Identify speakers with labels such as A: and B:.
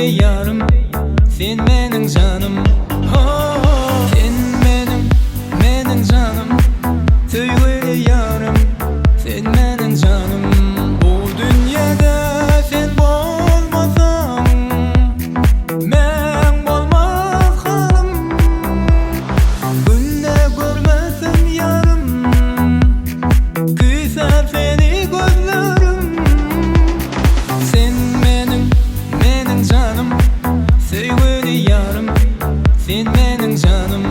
A: Ýarym, sen meniň janym. Sen meniň, meniň janym. Söýgüli ýarym, sen meniň janym. Bu dünýede sen bolmasaň, meň bolmaz halym. Günde görmesem ýarym, küýsär seni gözlerim. Sen meniň, meniň janym. Söýgüli ýarym, sen meniň janym.